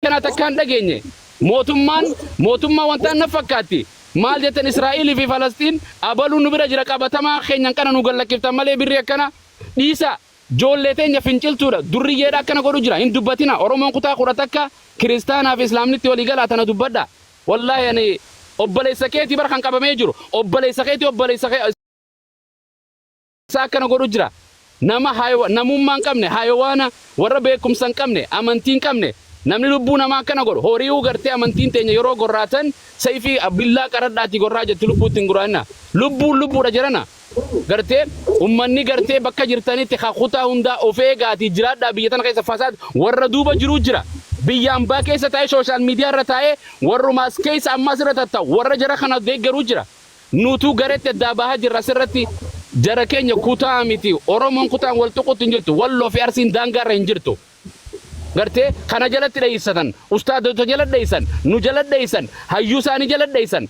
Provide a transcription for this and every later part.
Akkanaa takkaan dhageenye. Mootummaan mootummaa wantaan na fakkaatti. Maal jettan? Israa'elii fi Falastiin abaluu nu bira jira, qabatamaa keenyan kana nu gallakkiftan malee birri akkana dhiisa. Joollee teenya finciltuudha. Durriyyeedha akkana godhu jira. Hin dubbatina. Oromoon kutaa 11 kiristaanaa fi islaamnitti walii galaa tana dubbadha. Wallaahi ani obboleessa keetii bara kan qabamee jiru. Obboleessa keetii obboleessa kee isaa akkana godhu jira. Nama namummaa hin qabne, hayawaana, warra beekumsa hin qabne, amantii hin qabne, namni lubbuu namaa akkana godhu, horiiwuu gartee amantiin teenya yeroo gorraatan sayfii billaa qaradhaatii gorraa jetti, lubbuu ittiin gurraa'inna. Lubbuun lubbuudha jedhana. Gartee ummanni gartee bakka jirtanitti kutaa hundaa of eegaatii jiraadhaa. Biyya tana keessa fasaad warra duuba jiruu jira. Biyya ambaa keessa taa'ee, social media irra taa'ee, warrumaas keessa ammas irra tatta'u warra jara kana deeggaruu jira. Nutuu gareetti addaa bahaa jirra asirratti. Jara keenya, kutaa miti. Oromoon kutaan wal tuqutti hin jirtu. Walloo fi Arsiin daangaarra hin jirtu. Gartee kana jalatti dheeysatan, ustaadota jala dheeysan, nu jala dheeysan, hayyuu isaanii jala dheeysan.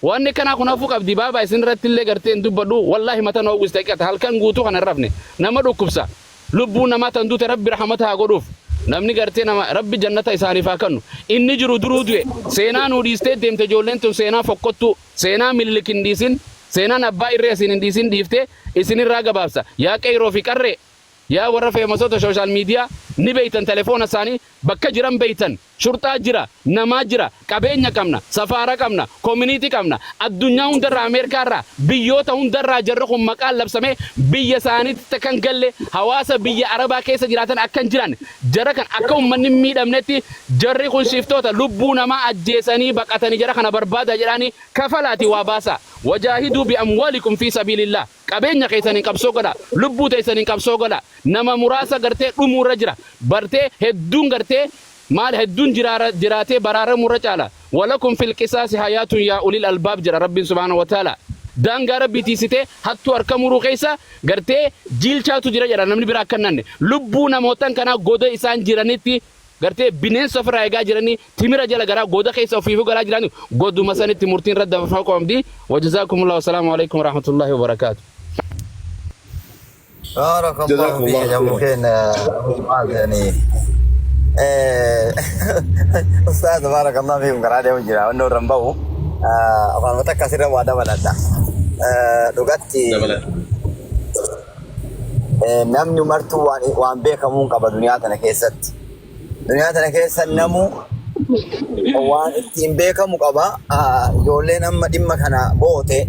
Wanni kanaa kun hafuu qabdi. Baabaa, isin irratti illee gartee hin dubbadhu. Wallaahi mata na uwwiste qiqata. Halkan guutuu kana hin rafne. Nama dhukkubsa. Lubbuu namaa tan duute Rabbi rahmata haa godhuuf. Namni gartee nama Rabbi jannata isaaniif haa kennu. Inni jiru duruu du'e. Seenaa nuu dhiistee deemte ijoolleen tun, seenaa fokkottuu. Seenaa Mililik hin dhiisin. Seenaan abbaa irree isin hin dhiisin dhiiftee isinirraa gabaabsa. Yaa qeyroo fi qarree. Yaa warra famousota social media, ni beeytan, telefoona isaanii bakka jiran beeytan. Shurxaa jira, namaa jira, qabeenya qabna, safaara qabna, community qabna. Addunyaa hundarraa, Ameerikaarraa, biyyoota hundarraa jarri kun maqaan labsamee biyya isaaniitti akka hin galle, hawaasa biyya Arabaa keessa jiraatan akka hin jiraanne, jara kan akka uummanni hin miidhamnetti, jarri kun shiftoota lubbuu namaa ajjeesanii baqatanii, jara kana barbaada jedhaanii kafalaatii waa baasaa. Wajaahiduu bi amwaalikum fi sabiilillah. Qabeenya keessaniin qabsoo godhaa. Lubbuu teessaniin qabsoo godhaa. Nama muraasa gartee dhumuurra jira. Bartee hedduun gartee maal hedduun jiraatee baraaramurra caala. Walakum fil qisaasi hayaatun yaa ulil albaab jedha Rabbiin subhaanahu wa ta'ala. Daangaa Rabbii tiisitee hattuu harka muruu keessa gartee jiilchaatu jira jedha, namni biraa akka hin nanne. Lubbuu namootan kanaa goda isaan jiranitti gartee bineensa ofirraa eegaa jiranii timira jala garaa goda keessa ofiifuu galaa jiranii goduma sanitti murtiin irra dabarfamuu qabdi. Wajazaakumullahu. Assalaamu alaikum warahmatullahi wabarakaatu. بارك الله جزاكم فيك الله يا أبو خيرا. كين أبو معاذ، يعني أستاذ، بارك الله فيكم. قرأ لي وجرا وإنه رمبو أفهم تكسر وهذا بلدا dhugatti. Dabalata. Namni martuu waan beekamuun qaba duniyaa tana keessatti. Duniyaa tana keessa namu waan ittiin beekamu qaba. Ijoolleen amma dhimma kana goote,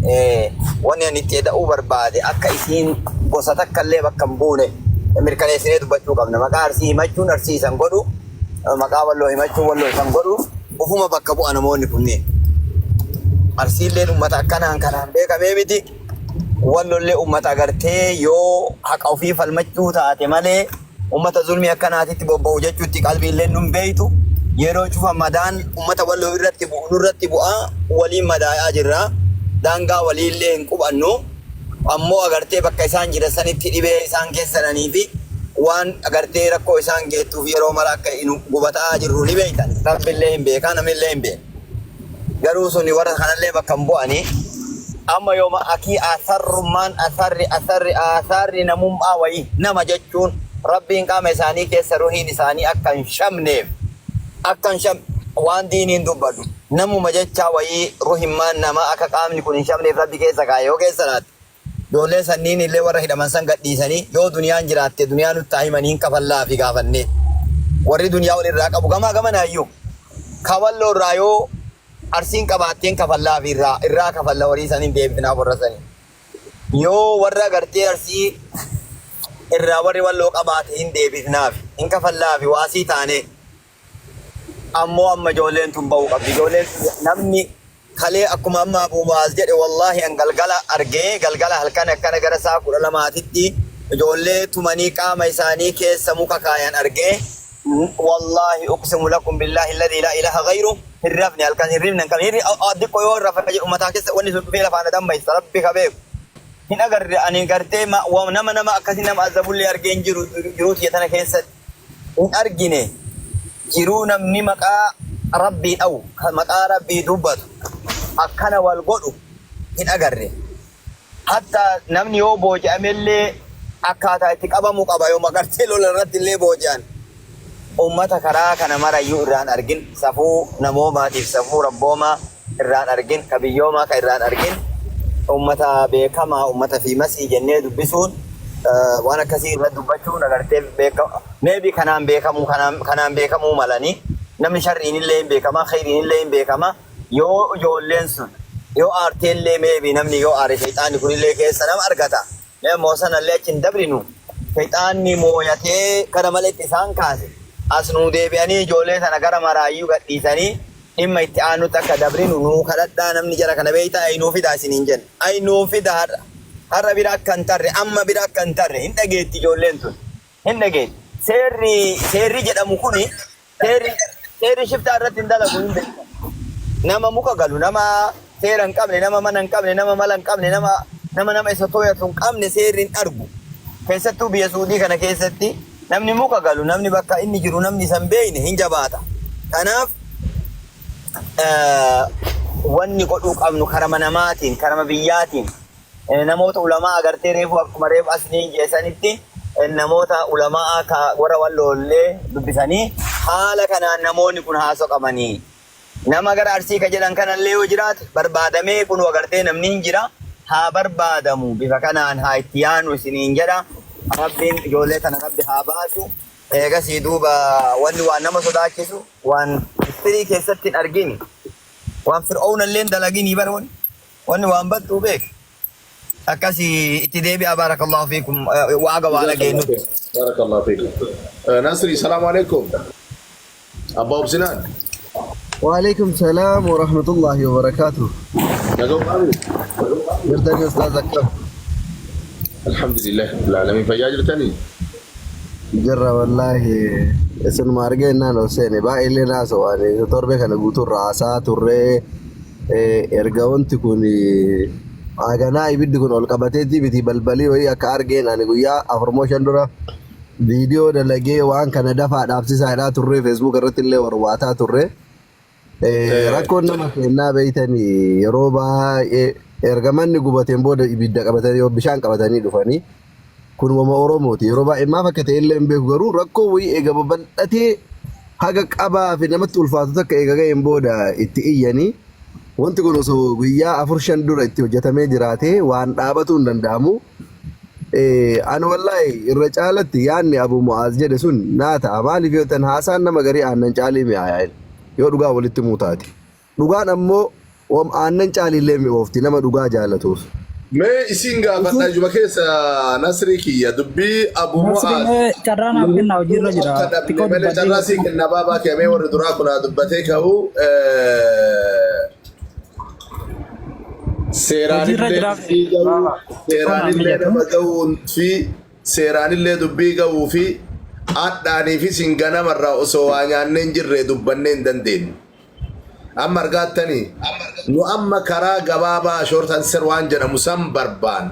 wanni ani itti eda'uu barbaade, akka isiin gosa takka illee bakka hin buune mirkaneessinee dubbachuu qabna. Maqaa Arsii himachuun Arsii isan godhu, maqaa Walloo himachuun Walloo isan godhu, ufuma bakka bu'a namoonni kunneen. Arsiilleen uummata akkanaan kanaan beekamee miti. Wallollee uummata agartee yoo haqa ofii falmachuu taate malee uummata zulmii akkanaatitti bobba'u jechuutti qalbiilleen nun beeytu. Yeroo cufa madaan uummata Walloo irratti bu'u nurratti bu'aa, waliin madaayaa jirra. Daangaa waliillee hin qubannu. Ammoo agartee bakka isaan jiran sanitti dhibee isaan keessananii fi waan agartee rakkoo isaan geettuuf yeroo mara akka inu gubataa jirru ni beeytan. Rabbillee hin beekaa, namillee hin beeka. Garuu suni warra kanallee bakka hin bu'anii. Amma yooma akii asarrummaan asarri asarri asaarri namummaa wayii nama jechuun Rabbiin qaama isaanii keessa ruhiin isaanii akka hin shamneef, akka hin sham waan diiniin dubbadhu, namuma jechaa wayii ruhimmaan namaa akka qaamni kun hin shamneef Rabbi keessa kaa'e yoo keessa laate, ijoollee sanniin illee warra hidhaman san gadhiisanii, yoo duniyaan jiraatte duniyaa nutti haa himanii, hin kafallaa fi gaafannee. Warri duniyaa walirraa qabu gamaa gamanaayyuu ka Walloo irraa yoo Arsiin qabaatteen kafallaa fi irraa kafalla, horii saniin deebifnaaf warra sanii. Yoo warra gartee Arsii irraa warri Walloo qabaate hin deebifnaaf, hin kafallaa fi waasii taanee. Ammoo amma ijoolleen tun ba'uu qabdi. Ijoolleen tun namni kalee akkuma amma Abu Mu'aaz jedhe, wallaahi an galgala argee, galgala halkan akkana gara sa'a 12titti ijoollee tumanii qaama isaanii keessa muka kaayan argee, wallaahi uqsimu lakum billaahi alladhii laa ilaaha ghayru, hin rafne halkan, hirribni hin qabne, hirri diqqo yoo rafa jedhu mataa keessa wanni sun dhufee lafaan na dammaysa. Rabbi ka beeku hin agarre. Ani gartee nama nama akkasii nama azabullee argee hin jiru jiruu tiyya tana keessatti. Hin argine jiruu namni maqaa Rabbii dhawu, kan maqaa Rabbii dubbatu akkana wal godhu hin agarre. Hatta namni yoo booji'amellee akkaataa itti qabamu qaba, yoo magartee lola irratti illee booji'an. Ummata karaa kana marayyuu irraan argin, safuu namoomaatiif safuu rabboomaa irraan argin, ka biyyoomaa ka irraan argin, ummata beekamaa, ummata fi masii jennee dubbisuun, waan akkasii irra dubbachuun agartee beeka, maybe kanaan beekamuu, kanaan beekamuu malanii. Namni sharriin illee hin beekama, khayriin illee hin beekama. Yoo ijoolleen sun yoo aarteellee, maybe namni yoo aare shayxaanni kunillee keessa nama argata. Mee ammoo sanallee achi hin dabrinu. Shayxaanni mooyatee gara maletti isaan kaase. As nuu deebi'anii ijoollee sana gara maraayyuu gadhiisanii dhimma itti aanutti akka dabrinu nuu kadhadhaa. Namni jara kana beektaa aynuu fidaa isiniin jenna. Aynuu fidaa. Har'a. Har'a bira akka hin tarre, amma bira akka hin tarre. Hin dhageetti ijoolleen tun. Hin dhageetti. Seerri jedhamu kuni seerri shiftaa irratti hin dalagu, hin beekamu. Nama muka galu, nama seera hin qabne, nama mana hin qabne, nama mala hin qabne, nama isa to'atu hin qabne seerri hin argu. Keessattuu biyya Suudii kana keessatti namni muka galu, namni bakka inni jiru namni isa hin beekne hin jabaata. Kanaaf wanni godhuu qabnu karama namaatiin, karama biyyaatiin, namoota ulamaa agartee reefu akkuma reefu asliin jeessanitti, namoota ulamaa ka warra walloollee dubbisanii haala kanaan namoonni kun haasoo qabanii. Nama gara Arsii ka jedhan kanallee yoo jiraate barbaadamee, kun agartee namni hin jira, haa barbaadamu, bifa kanaan haa itti yaanu isiniin jedha. Rabbiin ijoollee tana rabbi haa baasu. Eegasii duuba wanni waan nama sodaachisu, waan history keessatti hin argini. Waan Fir'oona illee dalaginii bara wanni waan battuu beek. Akkasii itti deebi'a. Baarakallahu fiikum, waaga waa dhageenyutti. Barakallahu fiikum. Nasri, salaamu alaikum. Abbaa Obsinaan. وعليكم السلام ورحمة الله وبركاته. Nagoo qabu. Jirtanii أستاذ akkam? Alhamdulillah. Rabbil fayyaa jirtanii? Jirra wallaahi, isinuma argennaan ol seene. Baay'ee naasoo torbe kana guutuurra haasaa turree, erga wanti kun haganaa ibiddi kun ol qabateetii miti balbalii wayii akka argeen ani guyyaa 4 moo 5 dura viidiyoo dalagee waan kana dafaa dhaabsisaadhaa turre, Facebook irratti illee warwaataa turre. Rakkoon nama kennaa beeytanii, yeroo baay'ee erga manni gubateen booda ibidda qabatanii yoo bishaan qabatanii dhufanii, kunuma Oromooti. Yeroo baay'ee maaf akka ta'e illee hin beeku, garuu rakkoo wayii eega babal'atee haga qabaa fi namatti ulfaatu takka eega ga'een booda itti iyyanii. Wanti kun osoo guyyaa 4-5 dura itti hojjetamee jiraatee waan dhaabatuu hin danda'amu. Ani wallaahi irra caalatti yaadni Abu Mu'aaz jedhe sun naa ta'a. Maaliif yoo ta'an, haasaan nama garii aannan caalii mi'aayaa yoo dhugaa walitti himuu taate. Dhugaan ammoo aannan caaliillee mi'oofti nama dhugaa jaalatuuf. Mee isin gaafadha ijuma keessa, Nasrii kiyya, dubbii Abu Nasri Mu'aaz. Mee carraa naaf kennaa, hojiirra jira. Akka dhabne Xiqqoo malee dubbadhee carraa sii kenna baabaa kee. Mee warri duraa kun haa dubbatee ka'u. Hojiirra Seeraanillee jiraaf dubbii ga'uu, baabaa. Xiqqoo naaf seeraanillee mijatu. nama ga'uu fi seeraanillee dubbii ga'uu fi hadhaanii fi sin ganamarraa osoo waa nyaannee hin jirre dubbannee hin dandeenyu. Amma argaattanii nu amma karaa gabaabaa, short answer waan jedhamu san barbaan.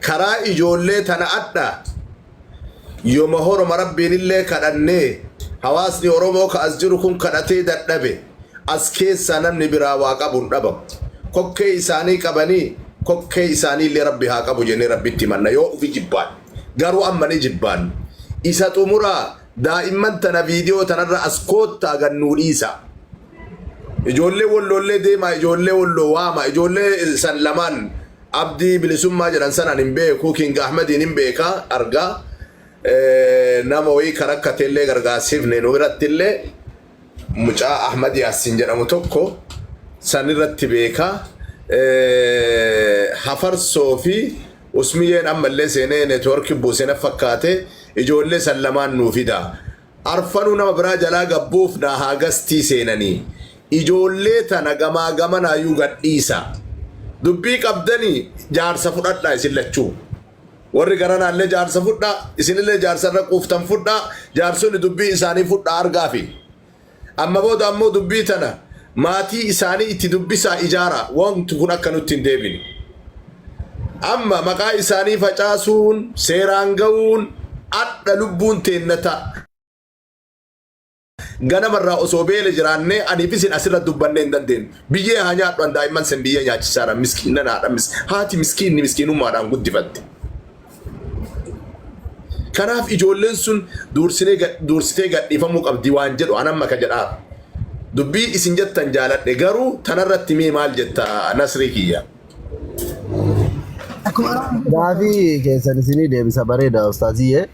Karaa ijoollee tana adha yooma horoma rabbiin illee kadhannee, hawaasni Oromoo ka as jiru kun kadhatee dadhabe, as keessaa namni biraa waa qabu hin dhabamu. Kokkee isaanii qabanii kokkee isaanii illee rabbi haa qabu jennee rabbitti himanna yoo ufi jibbaan. Garuu amma ni jibbaan. Isa xumuraa daa'imman tana viidiyoo tanarra as koottaa gannuu dhiisa. Ijoollee walloollee deemaa, ijoollee walloo waama, ijoollee san lamaan Abdii Bilisummaa jedhan sanaan hin beeku, King Ahmediin hin beeka argaa. Nama wayii kan rakkatellee gargaarsiifne nu biratti illee mucaa Ahmad Yaassin jedhamu tokko san irratti beeka. Hafarsoo fi Usmiyyeen ammallee seenee networkii buusee na fakkaate, ijoollee san lamaan nuu fida. Arfanuu nama biraa jalaa gabbuuf naa haa gastii seenanii. Ijoollee tana gamaa gamanaayyuu gadhiisa. Dubbii qabdanii jaarsa fudhadhaa isin lachuu. Warri garanaallee jaarsa fudhaa, isinillee jaarsa irra quuftan fudhaa, jaarsonni dubbii isaanii fudhaa argaafi. Amma booda ammoo dubbii tana maatii isaanii itti dubbisaa ijaaraa, wanti kun akka nutti hin deebine. Amma maqaa isaanii facaasuun seeraan ga'uun adha lubbuun teenna ta'a. Ganamarraa osoo beela jiraannee aniif isin asirra dubbannee hin dandeenyu. Biyyee haa nyaadhu an, daa'imman sen biyyee nyaachisaadha, miskiinan haadha, haati miskiinni miskiinummaadhaan guddifatte. Kanaaf ijoolleen sun duursinee duursitee gadhiifamuu qabdi waan jedhu an amma ka jedhaa. Dubbii isin jettan jaaladhe garuu tanarratti mee maal jetta Nasrii kiyya? Gaafii keessan isinii deebisa bareeda ustaaziyyee.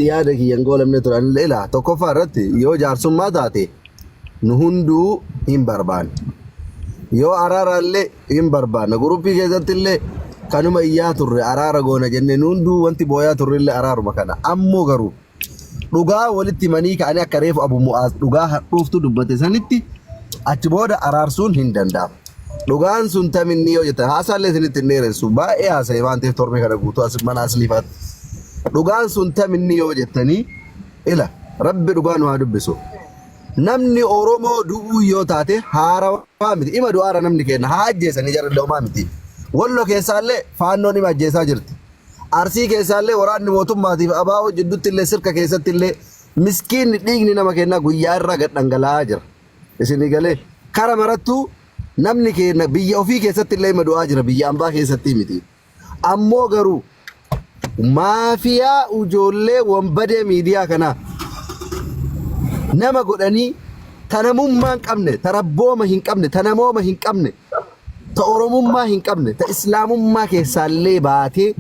Yaada kiyyan goolamne turan ilaa tokkoffaa irratti yoo jaarsummaa taate nu hunduu hin barbaanne. Yoo araara illee hin barbaanne. Guruppii keessatti illee kanuma iyyaa turre araara goona jennee nu hunduu wanti booyaa turre illee araaruma kana. Ammoo garuu dhugaa walitti himanii ka'anii akka reefu Abu Mu'aaz dhugaa hadhuuftu dubbate sanitti achi booda araarsuun hin danda'amu. Dhugaan sun taminni yoo jettan haasaallee isinitti hin dheeressu baay'ee haasa'e waan ta'eef torbee kana guutuu as mana asliifaatti. Dhugaan sun taminni yoo jettanii ila rabbi dhugaa nu haa dubbisu. Namni Oromoo du'uu yoo taate haarawaa miti. Ima du'aara namni kenna haa ajjeesanii jarri homaa miti. Wallo keessaallee faannoon ima ajjeesaa jirti. Arsii keessaallee waraanni mootummaatiif ABO jidduutti illee sirka keessatti illee miskiinni dhiigni nama kennaa guyyaa irraa gad dhangala'aa jira. Isinii galee kara marattuu namni keenya biyya ofii keessatti illee ima du'aa jira biyya ambaa keessatti miti. Ammoo garuu maafiyaa ijoollee wanbadee miidiyaa kanaa nama godhanii ta namummaa hin qabne, ta rabbooma hin qabne, ta namooma hin qabne, ta oromummaa hin qabne, ta islaamummaa keessaallee baatee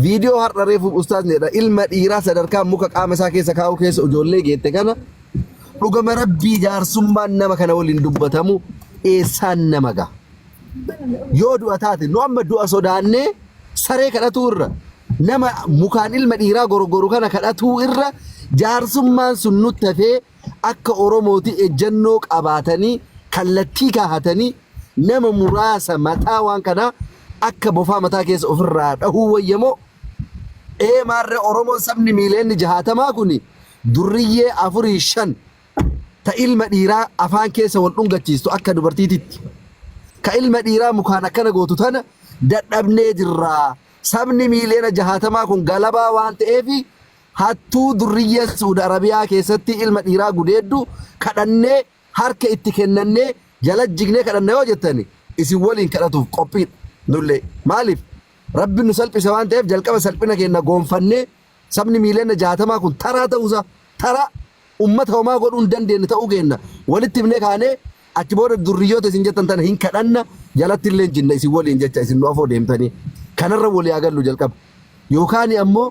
viidiyoo har'a reefu ustaazni jedha ilma dhiiraa sadarkaa muka qaama isaa keessa kaa'uu keessa ijoollee geette kana dhugama rabbii jaarsummaan nama kana waliin dubbatamu eessaan nama ga'a. Yoo du'a taate nu amma du'a sodaannee saree kadhatuu irra nama mukaan ilma dhiiraa gorgoru kana kadhatuu irra jaarsummaan sun nutti hafee akka Oromooti ejjennoo qabaatanii kallattii kaahatanii nama muraasa mataa waan kanaa akka bofaa mataa keessa ofirraa dhahuu wayyamoo ee maarree Oromoon sabni miileenni jahaatamaa kun durriyyee afurii shan ta ilma dhiiraa afaan keessa wal dhungachiistu akka dubartiititti ka ilma dhiiraa mukaan akkana gootu tana dadhabnee jirraa sabni miiliyoona jahaatamaa kun galabaa waan ta'eef hattuu durriyyee Saudi Arabiyaa keessatti ilma dhiiraa gudeeddu kadhannee harka itti kennannee jala jignee kadhanna yoo jettani isin waliin kadhatuuf qophiidha nullee maaliif rabbi nu salphise waan ta'eef jalqaba salphina keenya goonfannee sabni miiliyoona jahaatamaa kun taraa ta'uusaa taraa ummata homaa godhuu hin dandeenye ta'uu keenya walitti himnee kaanee achi booda durriyyoota isin jettan tana hin kadhanna jalatti illee hin jinna isin waliin jecha isin nu afoo deemtanii kanarra walii agallu jalqaba yookaan ammoo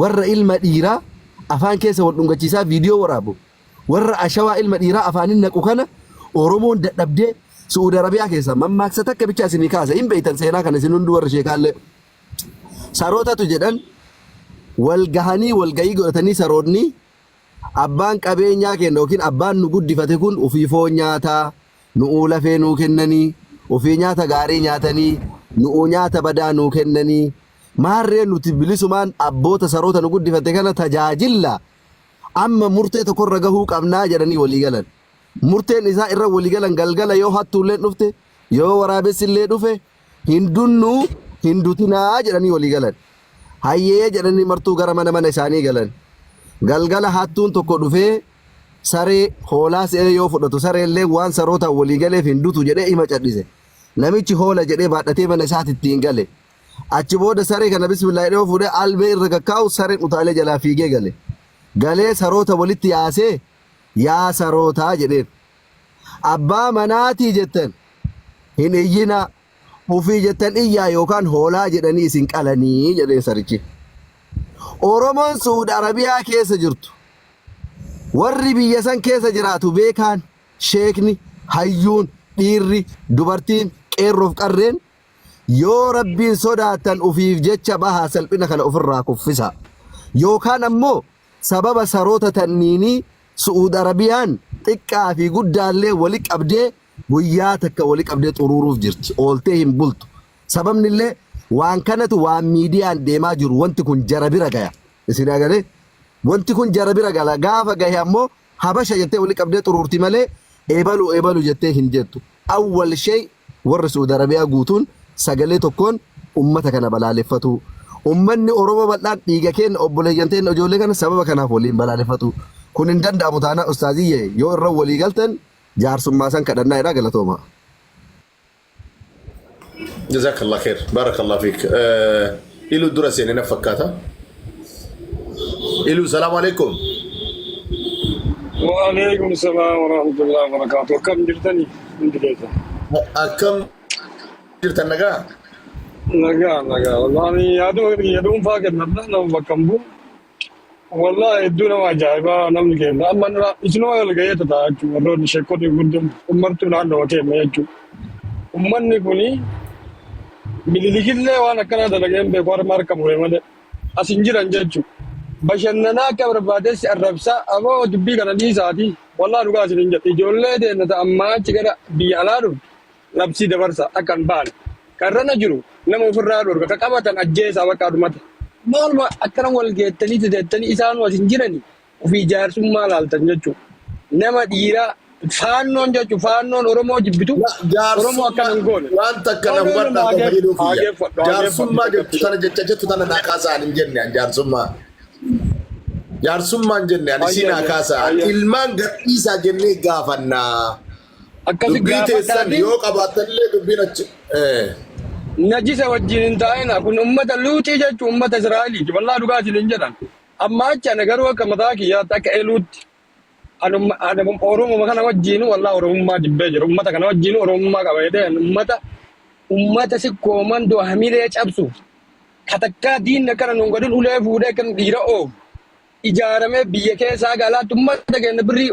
warra ilma dhiiraa afaan keessa wal dhungachiisaa viidiyoo waraabu warra ashawaa ilma dhiiraa afaanin naqu kana Oromoon dadhabdee Su'uudi Arabiyaa keessa mammaaksa takka bicha isinii kaasa hin beektan seenaa kana isin hunduu warra sheekaallee sarootatu jedhan wal gahanii wal gahii godhatanii saroonni abbaan qabeenyaa kenna yookiin abbaan nu guddifate kun ofii foon nyaataa nu'uu lafee nuu kennanii ofii nyaata gaarii nyaatanii nu'uu nyaata badaa nuu kennanii maarree nuti bilisumaan abboota saroota nu guddifate kana tajaajilla amma murtee tokkorra gahuu qabnaa jedhanii walii galan. Murteen isaa irra walii galan galgala yoo hattuulleen dhufte yoo waraabessillee dhufe hin dunnuu hin dutinaa jedhanii walii galan. Hayyee jedhanii martuu gara mana mana isaanii galan. Galgala hattuun tokko dhufee saree hoolaa se'ee yoo fudhatu sareellee waan sarootaan walii galeef hin dutu jedhee ima cadhise. Namichi hoola jedhee baadhatee mana isaatti ittiin gale. Achi booda saree kana bismillah jedhee yoo fuudhee albee irra kakkaa'u sareen utaalee jalaa fiigee gale. Galee saroota walitti yaasee yaa sarootaa jedheen. Abbaa manaatii jettan hin iyyinaa ufii jettan iyyaa yookaan hoolaa jedhanii isin qalanii jedheen sarichi. Oromoon Suudi Arabiyaa keessa jirtu warri biyya san keessa jiraatu beekaan sheekni hayyuun dhiirri dubartiin qeerroof qarreen yoo rabbiin sodaattan ufiif jecha bahaa salphina kana ofirraa kuffisa yookaan ammoo sababa saroota tanniinii Su'uud Arabiyaan xiqqaa fi guddaallee wali qabdee guyyaa takka wali qabdee xuruuruuf jirti ooltee hin bultu sababni illee waan kanatu waan miidiyaan deemaa jiru wanti kun jara bira gaya isin agalee wanti kun jara bira gala gaafa gahe ammoo habasha jettee wali qabdee xuruurti malee eebalu eebalu jettee hin jettu awwal shay warri Su'uud Arabiyaa guutuun sagalee tokkoon ummata kana balaaleffatu. Ummanni Oromoo bal'aan dhiiga keenya obboleeyyan teenya ijoollee kana sababa kanaaf waliin balaaleffatu. Kun hin danda'amu taanaan ustaaziyyee yoo irra walii galtan jaarsummaa san kadhannaa jedhaa galatooma. Jazakallah khair. Barakallah fiik. Ilu dura seene na fakkaata. Iluu salaamu alaikum. Waalaikum salaam warahmatullahi wabarakatuh. Akkam jirtani hundi keessan? Akkam jirtan nagaa? Nagaa nagaa. Wallahi yaaduma kiyya dhuunfaa kennadha nama bakka hin bu'u. Wallahi hedduu nama ajaa'ibaa namni kenna. Amma isinuma wal ga'ee tataa jechuudha. Warroonni sheekonni gurguddoon ummartuu naannoo keenya jechuudha. Ummanni kuni mililikillee waan akkanaa dalagee hin beeku harma harka mure malee. As hin jiran jechuudha. Bashannanaa akka barbaadeessi arrabsaa aboo dubbii kana dhiisaati. Wallaahi dhugaa isin hin jedhu. Ijoollee teenna ta ammaa achi gara biyya alaa dhuftu labsii dabarsa akka hin baane. Kan irrana jiru nama ofirraa dhorka ka qabatan ajjeesaa bakka dhumata. Maaluma akkana wal geettanii teteettanii isaanuu as hin jirani ofii jaarsummaa laaltan jechuudha. Nama dhiiraa faannoon jechuudha faannoon Oromoo jibbitu Oromoo akkana hin goone. Waan takka na No, no, no, hubadhaa qofa jedhuu kiyya. haageeffadhu, haageeffadhu. Jaarsummaa jettu tana jecha jettu tana naa kaasaa hin jenne an jaarsummaa. Jaarsummaa hin jenne ani si naa kaasaa. Ilmaan gadhiisaa jennee gaafannaa. Akkasi Dubbii teessan gaafadhaatiin yoo qabaattanillee dubbiin achi. Najisa wajjin hin taa'ina. Kun ummata Luuxii jechuun ummata Israa'eliiti. Wallaahi dhugaa isin hin jedhan. Amma achi ana garuu akka mataa kiyyaatti akka eluutti ana Oromuma kana wajjin wallaahi Oromummaa jibbee jira. Ummata kana wajjin Oromummaa qaba jedhee ani ummata sikkoo mandoo hamilee cabsuuf katakkaa diinni akkana nuun godhin ulee fuudhee kan dhiira oofu. Ijaaramee biyya keessaa haga alaatti ummata keenya birrii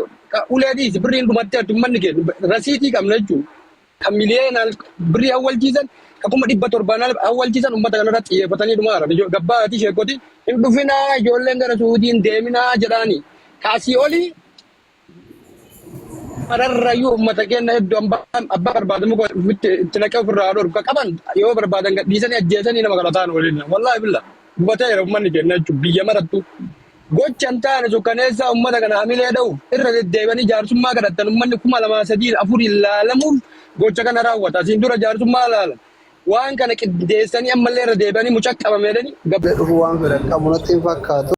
ulee dhiisi birriin dhumatteerti ummanni keenya rasiitii qabna jechuudha. Kan miliyeenaan birrii awwalchiisan kan 700,000 awwalchiisan ummata kanarratti xiyyeeffatanii dhumaara. Gabbaatii sheekotiin hin dhufinaa ijoolleen gara Suudiin deeminaa jedhaanii. Kaasii olii mararrayyuu ummata keenya hedduu abbaa barbaadamu ofitti itti naqee ofirraa dhorku ka qaban yoo barbaadan gadhiisanii ajjeesanii nama kana ta'an waliin. Wallaahi billa gubateera ummanni keenya jechuudha biyya marattu. Gocha hin taane sukkaneessaa ummata kana hamilee dha'uuf irra deddeebi'anii jaarsummaa kadhatan ummanni 2,000 3 4 ilaalamuuf gocha kana raawwata. Asiin dura jaarsummaa ilaalan. Waan kana qindeessanii ammallee irra deebi'anii mucaa qabameedhanii Dhufu waan fedhan qabu natti hin fakkaatu.